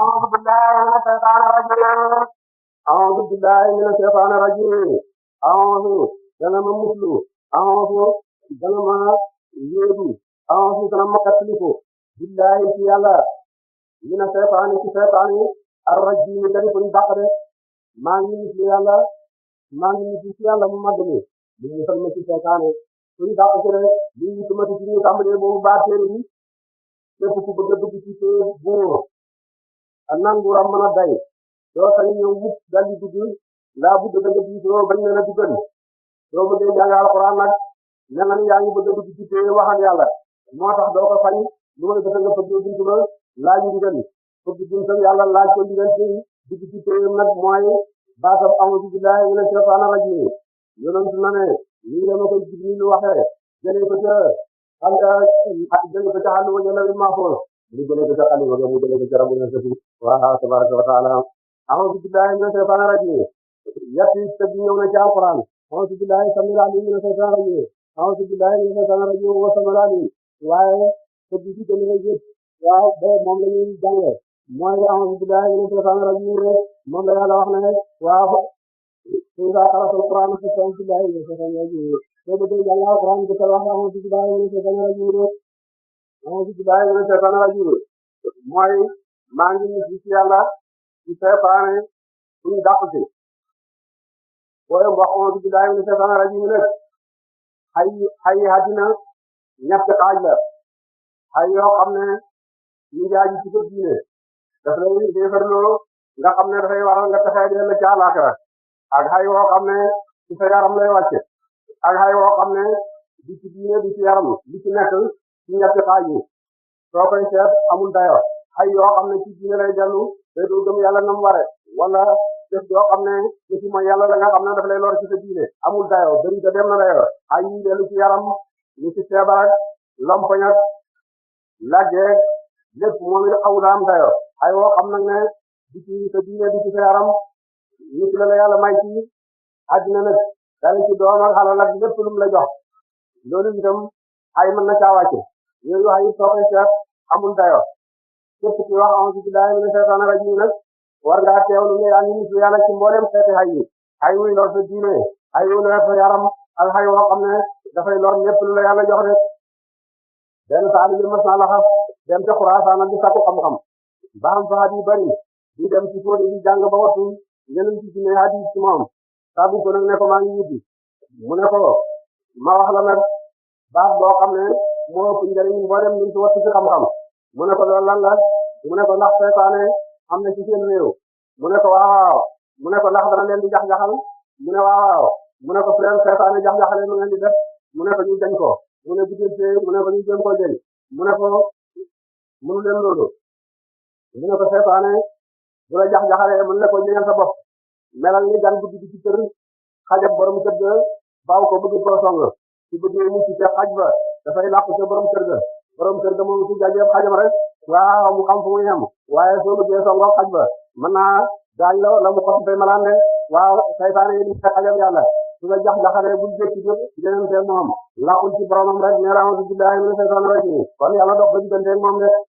أعوذ بالله من الشيطان الرجيم أعوذ بالله من الشيطان الرجيم أعوذ جنم مسلو أعوذ جنم يدو أعوذ جنم كتلفو بالله في الله من الشيطان في الشيطان الرجيم كريم بقر ما نجي الله ما نجي الله ممدني من يسمى في الشيطان كريم بقر من يسمى في الشيطان كامل بو باتيري képp ku bëgg a dugg ci buur ak nanguram mën a day doo sañ ñëw mukk dal di dugg laa budg da nga diisoo bañ leen a duggal soo bëggee jàng alxuraan nag ne nga ni yaa ngi bëgg a dugg ci téere wax ak yàlla moo tax doo ko sañ lu may defe nga fëgg buntu ba laaj ndigal fëgg buntu yàlla laaj ko ndigal ci dugg ci téere nag mooy baatam a'uuzu billaahi mina shaytaani rajiim yonent na ne lii la ma ko Jibril waxee jëlee ko ca xam nga jëlee ko ca xàll wa jëlee maafoos mu jëlee ko ca xàll wa mu jëlee ko ca rabu na sëfi waaw tabaraka wa taala a'uuzu billaahi mina shaytaani rajiim yatti tëgg ñëw na ci alquran a'uuzu billaahi samil alim mina shaytaani rajiim a'uuzu billaahi mina shaytaani rajiim wa samil alim waaye tëgg ci gën a yëg waaw ba moom la ñuy jàngee mooy a'uuzu billaahi mina shaytaani rajiim rek moom la yàlla wax ne waaw إذا قرأت القرآن فاستعذ بالله من الشيطان الرجيم فبدأ الله القرآن بكل واحد أعوذ بالله من الشيطان الرجيم أعوذ بالله من الشيطان الرجيم mooy maa ngi ñu ci yàlla ci seytaane suñu dàqati booy wax a'uuzu billahi min الشيطان الرجيم nag ay àddina ñetti xaaj la ay yoo xam ne ñu jaaji ci ko diine daf lay défarloo nga xam ne dafay waral nga taxee dell ci àllaaxira ak xay woo xam ne ci sa yaram lay wàcce ak xay woo xam ne di ci diine di ci yaram li ci nekk ci ñetti xaaj yi soo koy seet amul dayo xay yoo xam ne ci diine lay dellu te du gëm yàlla nam ware wala def yoo xam ne ci mooy yàlla la nga xam ne daf lay lor ci sa diine amul dayo bëri te dem na dayo xay yi dellu ci yaram ni ci feebar ak lompoñ ak lajjeeg lépp moom it awul am dayo xay woo xam nag ne di ci sa diine di ci sa yaram nit la yàlla may ci àddina nag dal ci doom ak xalal ak lépp lu mu la jox loolu itam ay mën na caa wàcce yooyu ay soo koy seet amul dayo képp ki wax a'uuzu billaahi mina shaytaani rajiim nag war ngaa teewlu ne yaa ngi musu yàlla ci mboolem xeeti xay yi xay wuy lor sa diine xay wuy lor sa yaram ak xay woo xam ne dafay lor lépp lu la yàlla jox rek benn taalibe mas na laxas dem ca Xuraasaan di sakku xam-xam ba am fa hadiis bari di dem ci fóode di jàng ba wattu ñeneen ci ne hadiis ci moom saabu ko nag ne ko maa ngi ñibbi mu ne ko ma wax la nag baax boo xam ne moo ëpp njëriñ boo dem liñ ci wattu ci xam-xam mu ne ko loolu lan la mu ne ko ndax seytaane am na ci seen réew mu ne ko waaw mu ne ko ndax dana leen di jax-jaxal mu ne waaw mu ne ko fu leen seytaane jax-jaxale mu ngeen di def mu ne ko ñu jañ ko mu ne diggante mu ne ko ñu jéem koo jëñ mu ne ko mënu leen loolu mu ne ko seytaane bu la jax-jaxalee mën la ko jëñal sa bopp melal ni gan guddi ci kër xajab borom kër ga baaw ko bëgg koo song ci bëggee mu ci ca xaj ba dafay làqu ca borom kër ga moom ci jajeeb xajam rek waaw mu xam fu muy yem waaye soo bëggee songoo xaj ba mën naa gaañ la mu ko fay malaan de waaw saytaane yi di xajab yàlla su la jax-jaxalee bul jékki jëpp jënante moom làqul ci boromam rek ne a'uuzu billaahi mina shaytaani rajiim kon yàlla dox ba diggante moom de